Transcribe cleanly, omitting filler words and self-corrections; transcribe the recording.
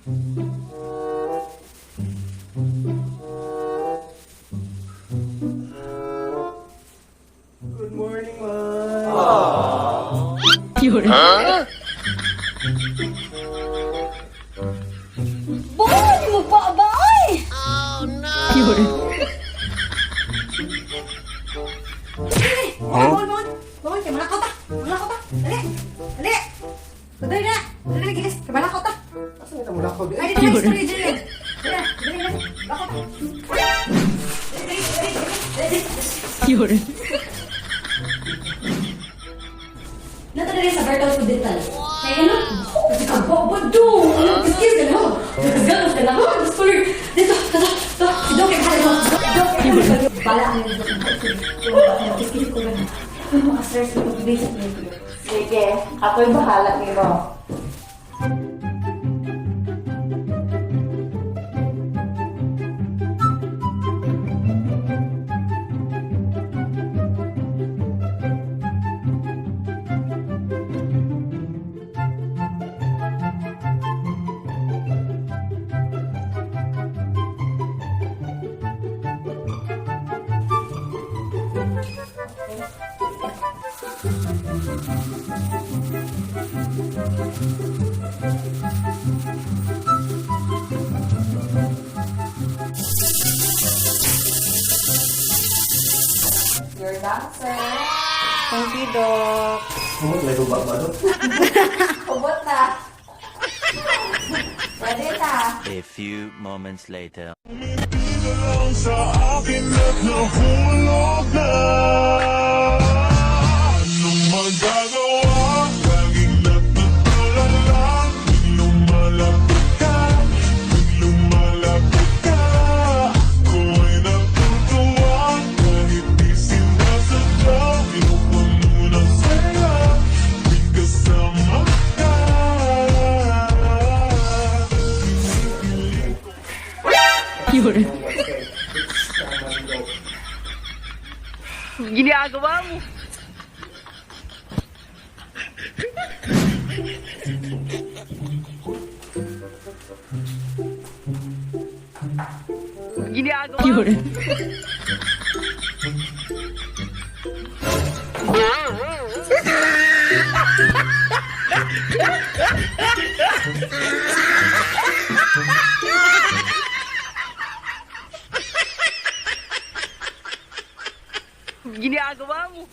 Good morning, man. Boy, mo pa ba ay? Oh no. Huh? Bangon, bangon. Bangon, kay malakaw ta. Malakaw ta. Dali. Dali. Dali na. Dali gilis. Kay malakaw ta. Asa nga mo lakaw di? Ay, dali, dali, dali. Dali, dali, dali. Lakaw ta. Dali, dali, dali, dali. Nato dali sa Bertol ko dental. Kay ano? Kasi ka bobo. Ano kiskis ka na? Galos ka na. Gusto dito, dito, dito. Si Doc kay bahala. Doc kay bahala. Bala ang Doc. Kiskis ko ganun. Ano maka-stress ko basic na ito. Sige, ako'y bahala nimo. You're done, sir. Thank you, Doc. Humot may guba ba do? Kubot na. Pwede na. A few moments later. Lang sa akin at nahulog na. Anong magagawa? Laging natutulala. Tuwing lumalapit ka, tuwing lumalapit ka, ako'y natutuwa. Kahit di sinasadya, pinupuno ng saya tuwing kasama ka. Ginagawa mo. Ginagawa mo. Ginagawa mo.